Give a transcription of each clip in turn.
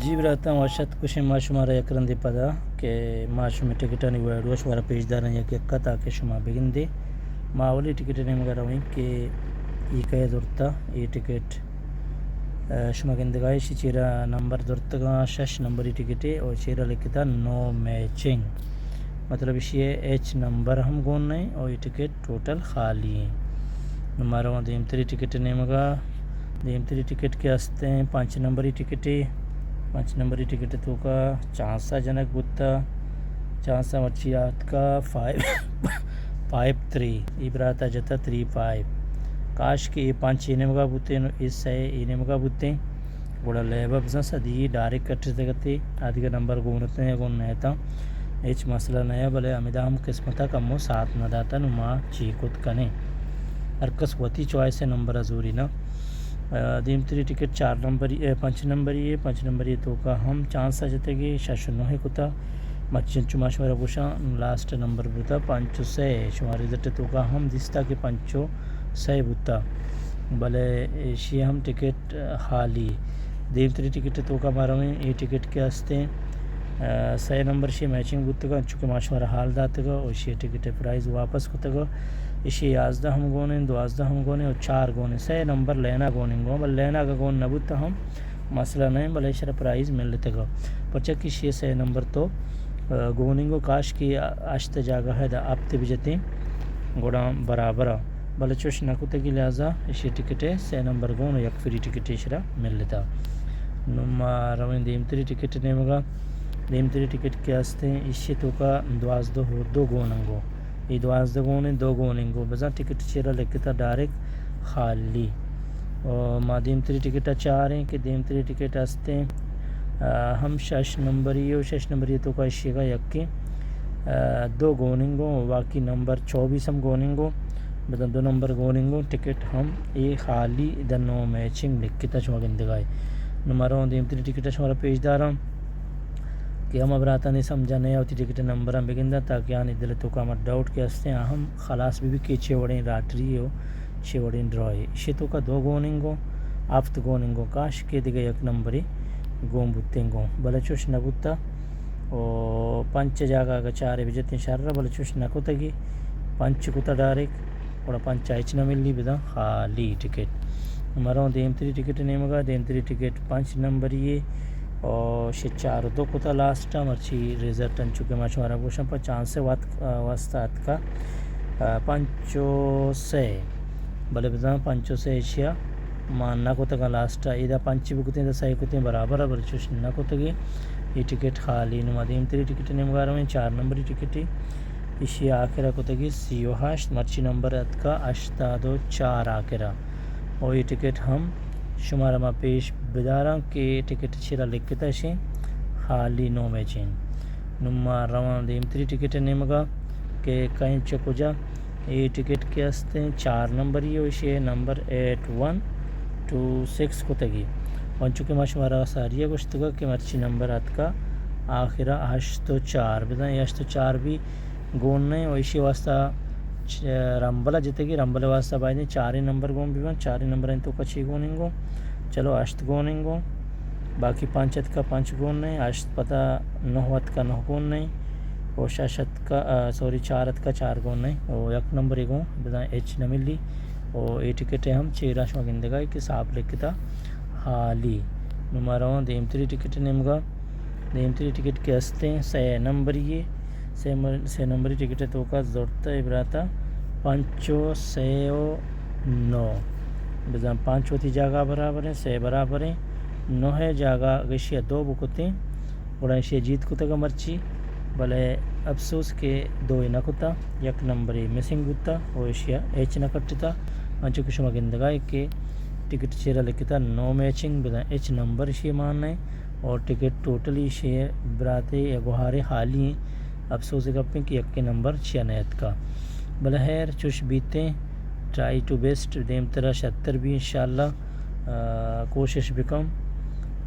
جی براتاں، وش اتک گوشیں ما شمارا یک رندے پدا کہ ما شمئے ٹکٹانی ویڈیو شمارا پیش داراں یک یک ءَ تاکہ شما بگندے۔ ما اولی ٹکٹ ءِ نیمگا رویں کہ اے کئے زرتا، اے ٹکٹ، ءَ، شما گندگا ایشی چیرا نمبر زرتگاں، شش نمبری ٹکٹے، او چیرا لکھتا نو میچنگ، مطلب ایشی ایچ نمبر ہم گون نئیں، او اے ٹکٹ ٹوٹل خالی ایں۔ نوں ما رواں دیمتری ٹکٹ ءِ نیمگا۔ دیمتری ٹکٹ کہ استیں پنچ نمبری ٹکٹے، پنچ نمبری ٹکٹ ءِ توکا چانس ءَ جنگ بوتا، چانس ءَ مرچی آتکا فائیو، فائیو تھری، اے براتا جتا تھری فائیو۔ کاش کہ اے پنچ اے نیمگا بوتیں، اے سئے اے نیمگا بوتیں۔ گڑا لیب ءَ بزاں صدی ڈائریکٹ کٹتگ اتے، آ دگہ نمبر گون اتاں یا گون نہ اتاں، ہچ مسئلہ نہ ایں، بلے ہمدا ہم قسمت ءَ کمو ساتھ نہ داتا، نوں ما چی کت کنیں؟ ہر کس وتی چوائس ءِ نمبر ءَ زوری نا۔ ءَ، دیمتری ٹکٹ چار نمبری، ءَ، پنچ نمبری ءَ، پنچ نمبری ءِ توکا ہم چانس ءَ جتگی، شش ءُ نہ ءَ کتا۔ مرچی انچو ما شمارا گوشاں، لاسٹ نمبر بوتا پنچ ءُ سئے، شما رزلٹ ءِ توکا ہم دیستا کہ پنچ ءُ سئے بوتا، بلے ایشی ہم ٹکٹ خالی۔ دیمتری ٹکٹ ءِ توکا ما رویں، اے ٹکٹ کہ استیں، ءَ، سئے نمبر شی میچنگ بوتگا، انچو کہ ما شمارا حال داتگا، او ایشی ٹکٹ ءِ پرائز واپس کتگا۔ ایشی یازدہ ہم گونیں، دوازدہ ہم گونیں او چار گونیں۔ سئے نمبر لینا گوننگو، بلے لینا اگہ گون نہ بوتا ہم مسئلہ نہ ایں، بلے ایشرا پرائز ملتگا۔ پرچا کہ ایشی سئے نمبر تو، ءَ، گوننگو، کاش کہ ہشت جاگہ ءَ دا ہپت بجتیں، گڑا برابر ءَ۔ بلے چوش نہ کتگی، لہذا ایشی ٹکٹ ءِ سئے نمبر گون یک فری ٹکٹ ایشرا ملتا۔ نوں ما رویں دیمتری ٹکٹ ءِ نیمگا۔ دیمتری ٹکٹ کہ استیں، ایشی توکا دوازدہ ءُ دو گوننگو۔ اے دوازدہ گون ایں، دو گوننگو۔ بزاں ٹکٹ چیرا لکھتا ڈائریکٹ خالی۔ او ما دیمتری ٹکٹ ءَ چاریں کہ دیمتری ٹکٹ استیں، ءَ، ہم شش نمبری ءَ، شش نمبری ءِ توکا ایشیگا یکیں، ءَ، دو گوننگو، باقی نمبر چوبیس ہم گوننگو، بزاں دو نمبر گوننگو، ٹکٹ ہم اے خالی، دا نو میچنگ لکھتا شما گندگائے۔ نوں ما رواں دیمتری ٹکٹ ءَ شمارا پیش داراں کہ ہما براتانی سمجھا نہ ایں وتی ٹکٹ ءِ نمبراں بگنداں تاکہ آنی دل ءِ توکا ہما ڈاؤٹ کہ استیں آ ہم خلاص بہ بی کہ چے وڑیں لاٹری ءُ چے وڑیں ڈرائے۔ ایشی توکا دو گوننگو، ہفت گوننگو، کاش کہ دگہ یک نمبرے گون بوتیں گوں، بلے چوش نہ بوتا۔ او پنچ جاگہ اگہ چارے بجتیں شر ءَ، بلے چوش نہ کتگی، پنچ کتا ڈائریکٹ، گڑا پنچ ءَ ہچ نہ ملی، بزاں خالی ٹکٹ۔ ما رواں دیمتری ٹکٹ ءِ نیمگا۔ دیمتری ٹکٹ پنچ نمبری ءَ، او شے چار ءُ دو کتا لاسٹ ءَ، مرچی رزلٹ انچو کہ ما شمارا گوشاں پہ چانس ءِ وت-، واسطہ اتکا، ءَ، پنچ ءُ سئے، بلے بزاں پنچ ءُ سئے ایشیا مان نہ کتگاں لاسٹ ءَ۔ ادا پنچ بکتیں، ادا سئے کتیں، برابر ءَ، بلے چوش نہ کتگی۔ اے ٹکٹ خالی۔ نوں ما دیمتری ٹکٹ ءِ نیمگا رویں، چار نمبری ٹکٹے۔ ایشی آخر ءَ کتگی سی ءُ ہشت، مرچی نمبر اتکا ہشتاد ءُ چار آخر ءَ۔ او اے ٹکٹ ہم شمارا ما پیش بداراں کہ ٹکٹ چیرا لکھتا شیں، خالی، نو میچنگ۔ نوں ما رواں دیمتری ٹکٹ ءِ نیمگا کہ کئیں چہ کجا۔ اے ٹکٹ کہ استیں چار نمبری ءَ، ایشی number eight one two six کتگی۔ انچو کہ ما شمارا ساری ءَ گوشتگا کہ مرچی نمبر اتکا آخر ءَ ہشت ءُ چار، بزاں اے ہشت ءُ چار بھی گون نہ ایں، و ایشی واسطہ چ-، رمبل ءَ جتگی، رمبل ءِ واسطہ باید ایں چاریں نمبر گون بہ بنت، چاریں نمبرانی توکا چی گون انگو؟ چلو، ہشت گون انگو، باقی پنچ اتکا، پنچ گون نہ ایں، ہشت پدا نہ اتکا، نہ گون نہ ایں، و شش اتکا، آ، سوری، چار اتکا، چار گون نہ ایں، و یک نمبرے گون بزاں ہچ نہ ملی، و اے ٹکٹ ءِ ہم چیرا شما گندگا کہ صاف لکھتا خالی۔ نوں ما رواں دیمتری ٹکٹ ءِ نیمگا۔ دیمتری ٹکٹ کہ استیں سئے نمبری ءَ، سئے مر-، سئے نمبری ٹکٹ ءِ توکا زرتہ اے براتا پنچ ءُ سئے ءُ نو۔ بزاں پنچ وتی جاگہ برابر ایں، سئے برابر ایں، نو ءِ جاگہ اگہ ایشی ءَ دو بکتیں، گڑا ایشی ءَ جیت کتگ مرچی، بلے افسوس کہ دو ءَ نہ کتا، یک نمبرے مسنگ بوتا ءُ ایشی ءَ ہچ نہ کٹتا۔ انچو کہ شما گندگا ئے کہ ٹکٹ چیرا لکھتا نو میچنگ، بزاں ہچ نمبر ایشی ءَ مان نہ ایں۔ اور ٹکٹ ٹوٹلی ایشی ءَ براتے یا گوہارے خالی ایں۔ افسوس ءِ گپ ایں کہ یکیں نمبر چیا نہ اتکا۔ بلے خیر، چوش بیتیں، ٹرائی ٹو بیسٹ، دیمترا شتر بی انشاءاللہ، آ، کوشش بکن۔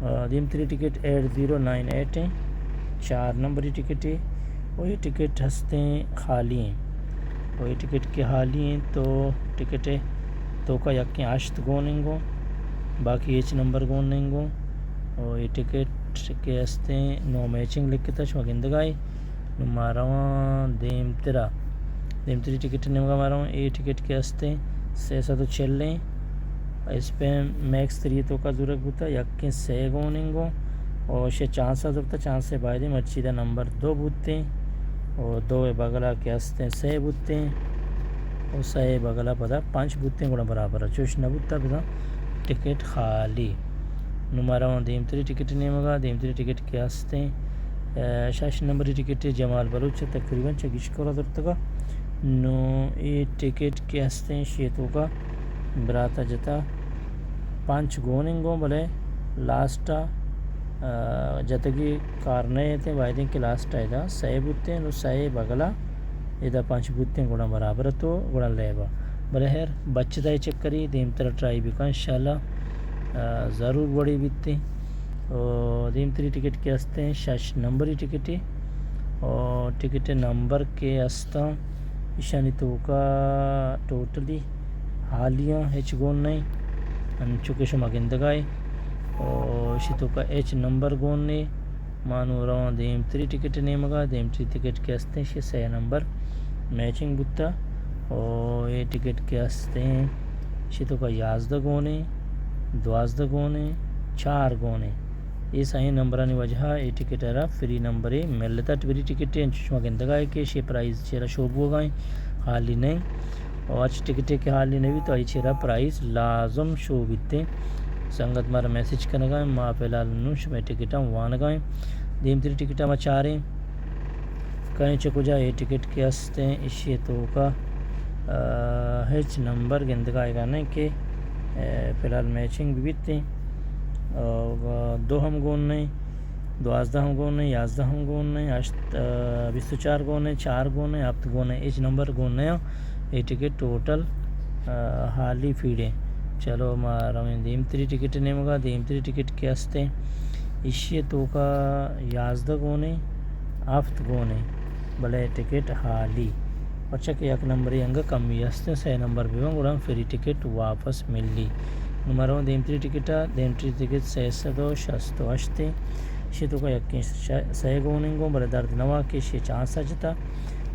آ، دیمتری ticket eight zero nine eight ایں، چار نمبری ٹکٹے، و اے ٹکٹ ہستیں خالی ایں۔ و اے ٹکٹ کہ خالی ایں تو ٹکٹ ءِ توکا یکیں ہشت گون انگو، باقی ہچ نمبر گون نہ انگو۔ او اے ٹکٹ کہ استیں نو میچنگ لکھتا، شما گندگائے۔ نوں ما رواں دیمترا، دیمتری ٹکٹ نیمگا ما رواں۔ اے ٹکٹ کہ استیں سئے سد و چل ایں، اسپن میکس تھری توکا زورگ بوتا، یکیں سئے گون انگوں، او شے چانس ءَ زرتا، چانس ءِ بایدیں مرچی دا نمبر دو بوتیں، او دو ءِ بغلا کہ استیں سئے بوتیں، او سئے ءِ بغلا پدا پنچ بوتیں، گڑا برابر ءَ چوش نہ بوتا، بزاں ٹکٹ خالی۔ نوں ما رواں دیمتری ٹکٹ نیمگا، دیمتری ٹکٹ کہ استیں، ءَ، شش نمبری ٹکٹ جمال بلوچ ءَ تقریباً چہ گیشکورا زرتگا۔ نوں اے ٹکٹ کہ استیں شے توکا براتا جتا پنچ گون انگوں، بلے لاسٹ ءَ، ءَ، جتگی کار نہ اتیں، بایدیں کہ لاسٹ ءَ ادا سئے بوتیں، نوں سئے بغلا ادا پنچ بوتیں، گڑا برابر اتو، گڑا لیبا۔ بلے ہیر بچتا ءِ چکری دیمترا ٹرائی بکن، انشاءاللہ، ءَ، ضرور وڑی بیتیں۔ او دیمتری ٹکٹ کہ استیں شش نمبری ٹکٹے، او ٹکٹ نمبر کہ استاں ایشانی توکا ٹوٹلی حالیاں، ہچ گون نئیں، انچو کہ شما گندگائے۔ او ایشی توکا ہچ نمبر گون نے۔ ما نوں رواں دیمتری ٹکٹ نیمگا، دیمتری ٹکٹ کہ استیں شے سئے نمبر میچنگ بوتا۔ او اے ٹکٹ کہ استیں شے توکا یازدہ گون ایں، دوازدہ گون ایں، چار گون ایں۔ اے سئیں نمبرانی وجہ ءَ اے ٹکٹ ءَ را فری نمبرے ملتا، فری ٹکٹے، انچو شما گندگائے کہ شے پرائز چیرا شو بوگا ایں، حالی نئیں۔ او ہرچ ٹکٹے کہ حالی نہ بیت، تو آئی چیرا پرائز لازم شو بیتیں۔ سنگت مارا میسج کنگا ایں، ما فی الحال نوں شمئے ٹکٹاں وانگا ایں۔ دیمتری ٹکٹاں ما چاریں۔ کئے چہ کجا اے ٹکٹ کہ استیں، ایشی توکا، ءَ، ہچ نمبر گندگا آئیگا نہ کہ، ءَ، فی الحال میچنگ بہ بیتیں۔ ءَ، دو ہم گون نئیں، دوازدہ ہم گون نئیں، یازدہ ہم گون نئیں، ہشت، ءَ، بیست و چار گون نئیں، چار گون نئیں، ہپت گون نئیں، ہچ نمبر گون نئیں۔ اے ٹکٹ ٹوٹل، ءَ، حالی فیڈیں۔ چلو ما رویں دیمتری ٹکٹ نیمگا۔ دیمتری ٹکٹ کہ استیں، ایشی توکا یازدہ گون ایں، ہفت گون ایں، بلے ٹکٹ حالی۔ پرچا کہ یک نمبرے انگا کمی استیں، سئے نمبر بباں گڑا فری ٹکٹ واپس ملی۔ نوں ما رواں دیمتری ٹکٹ ءَ، دیمتری ٹکٹ سئے سد و شست و ہشت ایں۔ ایشی توکا یکیں ش-، سئے گون انگوں، بلے درد نوا کہ ایشی چانس ءَ جتا۔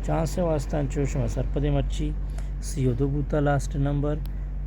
چانس ءِ واسطہ انچو شما سرپدیں، مرچی سی و دو بوتا لاسٹ نمبر،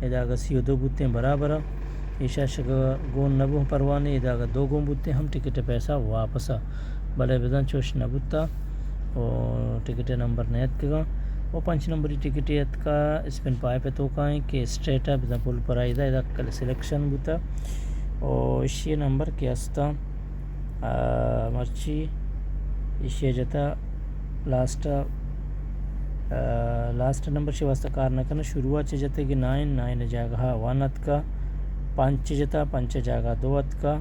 ادا اگہ سی و دو بوتیں برابر ءَ، ایشا شگہ گون نہ بو پرواہ نے، ادا اگہ دو گون بوتیں ہم ٹکٹ ءِ پیسہ واپس ءَ، بلے بزاں چوش نہ بوتا، او ٹکٹ ءِ نمبر نہ اتکگاں۔ او پنچ نمبری ٹکٹے اتکا اسپن فائیو ءِ توکا ایں کہ اسٹریٹ ءَ بزاں پل پرائز ءَ ادا کل سلیکشن بوتا۔ او ایشی نمبر کہ استاں، آ، مرچی ایشی ءَ جتا لاسٹ ءَ، آ، لاسٹ نمبر شے واسطہ کار نہ کناں۔ شروع ءَ چہ جتگی نائن، نائن ءِ جاگہ ءَ ون اتکا، پنچ جتا، پنچ ءِ جاگہ ءَ دو اتکا،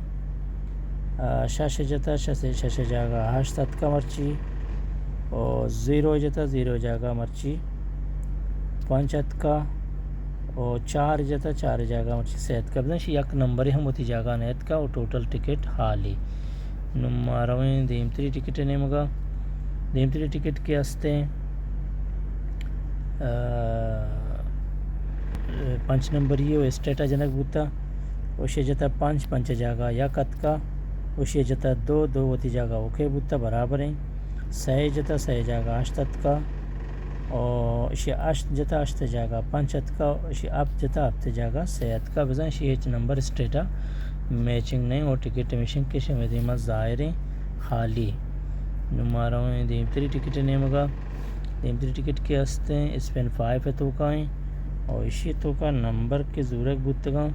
آ، شش جتا، شش، شش ءِ جاگہ ءَ ہشت اتکا مرچی، او زیرو جتا، زیرو ءِ جاگہ ءَ مرچی پنچ اتکا، او چار جتا، چار ءِ جاگہ ءَ مرچی سئے اتکا۔ بزاں ایشی یک نمبرے ہم وتی جاگہ ءَ نہ اتکا، او ٹوٹل ٹکٹ حالی۔ نوں ما رویں دیمتری ٹکٹ ءِ نیمگا۔ دیمتری ٹکٹ کہ استیں، آ، پنچ نمبری ءَ اسٹریٹ ءَ جنگ بوتا۔ اوشی جتا پنچ، پنچ ءِ جاگہ ءَ یک اتکا۔ اوشی جتا دو، دو وتی جاگہ ءَ اوکے بوتا، برابر ایں۔ سئے جتا، سئے ءِ جاگہ ءَ ہشت اتکا۔ او ایشی ءَ ہشت جتا، ہشت ءِ جاگہ ءَ پنچ اتکا، ایشی ءَ ہپت جتا، ہپت ءِ جاگہ ءَ سئے اتکا۔ بزاں ایشی ءِ ہچ نمبر اسٹریٹ ءَ میچنگ نہ ایں، او ٹکٹ ہمیش ایں کہ شمئے دیما ظاہر ایں، خالی۔ نوں ما رویں دیمتری ٹکٹ ءِ نیمگا۔ دیمتری ٹکٹ کہ استیں، اسپن فائیو ءِ توکا ایں، او ایشی ءِ توکا نمبر کہ زورگ بوتگاں،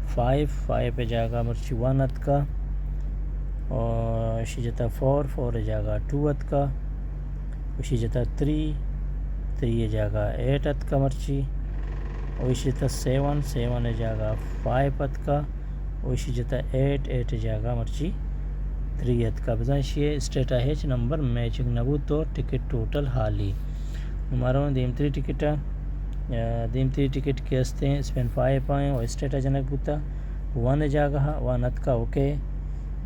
فائیو، فائیو ءِ جاگہ ءَ مرچی ون اتکا، او ایشی جتا فور، فور ءِ جاگہ ءَ ٹو اتکا، ایشی جتا تھری، تھری ءِ جاگہ ءَ ایٹ اتکا مرچی، او ایشی جتا سیون، سیون ءِ جاگہ ءَ فائیو اتکا، او ایشی جتا ایٹ، ایٹ ءِ جاگہ ءَ مرچی تھری اتکا۔ بزاں ایشی ءِ اسٹریٹ ءَ ہچ نمبر میچنگ نہ بوت، تو ٹکٹ ٹوٹل حالی۔ نوں ما رواں دیمتری ٹکٹ ءَ، آ، دیمتری ٹکٹ کہ استیں، اسپن فائیو ءَ ایں، او اسٹریٹ ءَ جنگ بوتا۔ ون ءِ جاگہ ءَ ون اتکا، اوکے۔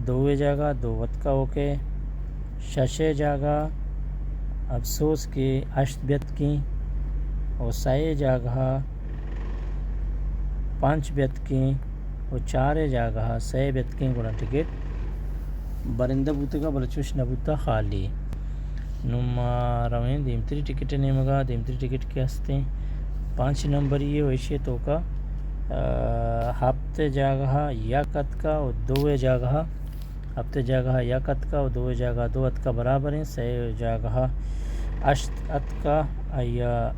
دو ءِ جاگہ ءَ دو اتکا، اوکے۔ شش ءِ جاگہ ءَ افسوس کہ ہشت بیتکیں، او سئے ءِ جاگہ ءَ پنچ بیتکیں، و چار ءِ جاگہ ءَ سئے بیتکیں گڑا ٹکٹ برندہ بوتگا، بلے چوش نہ بوتا، خالی۔ نوں ما رویں دیمتری ٹکٹ ءِ نیمگا۔ دیمتری ٹکٹ کہ استیں پنچ نمبری ءِ و ایشی توکا، آ، ہپت ءِ جاگہ ءَ یک اتکا و دو ءِ جاگہ ءَ ہپت ءِ جاگہ ءَ یک اتکا و دو ءِ جاگہ ءَ دو اتکا برابر ایں، سئے ءِ جاگہ ءَ ہشت اتکا، آئی ءَ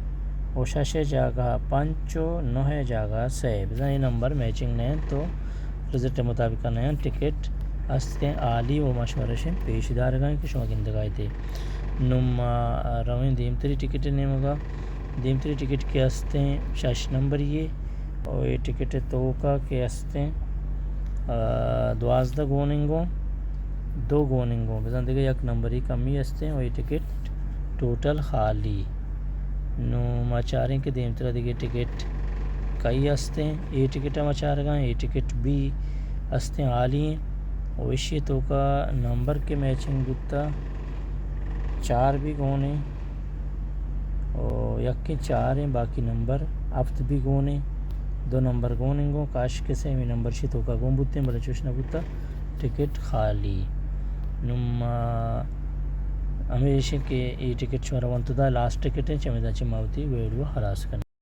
و شش ءِ جاگہ ءَ پنچ و نہ ءِ جاگہ ءَ سئے۔ بزاں اے نمبر میچنگ نہ انت تو رزلٹ ءِ مطابق نہ انت۔ ٹکٹ استیں عالی و ما شمارا شیں پیش دارگا ایں کہ شما گندگا ایتے۔ نوں ما رویں دیمتری ٹکٹ ءِ نیمگا۔ دیمتری ٹکٹ کہ استیں شش نمبری ءِ و اے ٹکٹ ءِ توکا کہ استیں، آ، دوازدہ گوننگوں، دو گوننگوں، بزاں دگہ یک نمبری کمی استیں و اے ٹکٹ ٹوٹل خالی۔ نوں ما چاریں کہ دیمترا دگہ ٹکٹ کئی استیں۔ اے ٹکٹ ءَ ما چارگا ایں، اے ٹکٹ بی استیں، عالی ایں و ایشی توکا نمبر کہ میچنگ بوتا، چار بی گون ایں و یکیں چار ایں، باقی نمبر ہپت بی گون ایں، دو نمبر گوننگوں، کاش کہ سیمی نمبر شی توکا گون بوتیں، بلے چوش نہ بوتا، ٹکٹ خالی۔ نوں ما ہمیش ایں کہ اے ٹکٹ شمارا ونت دا، لاسٹ ٹکٹ ایں، چمیدا چہ ما وتی ویڈیو ہلاس کنیں۔